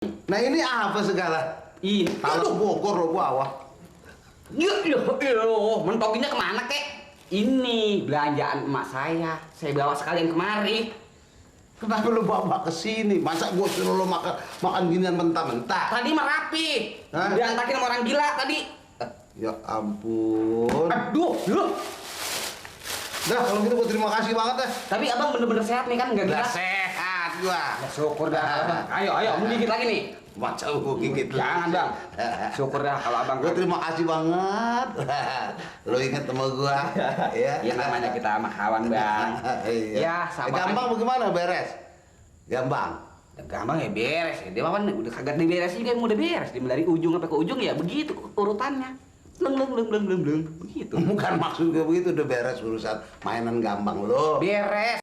Nah ini apa segala? Ini Kalau Bogor lo bawa. mentokinnya kemana kek? Ini belanjaan emak saya bawa sekalian kemari. Kenapa lo bawa ke sini? Masa gue suruh lo makan ginian mentah-mentah? Tadi mah rapi, Hah? diantakin sama orang gila tadi. Ya ampun. Aduh, loh. Dah kalau gitu gue terima kasih banget dah. Tapi abang bener-bener sehat nih kan, nggak Udah gila? sehat gua. Ya, syukur dah. Ayo, mau gigit lagi nih. Macam gue gigit. Jangan bang. Syukur dah kalau abang. Gue terima kasih banget. Lo inget sama gua. Ya. Ya namanya kita sama kawan bang. Iya. Ya sama. Gampang bagaimana beres? Gampang. Gampang ya beres ya. Dia apa udah kagak diberes juga udah beres. Dia dari ujung sampai ke ujung ya begitu urutannya. Leng begitu. Bukan maksud gue begitu, udah beres urusan mainan gampang lo. Beres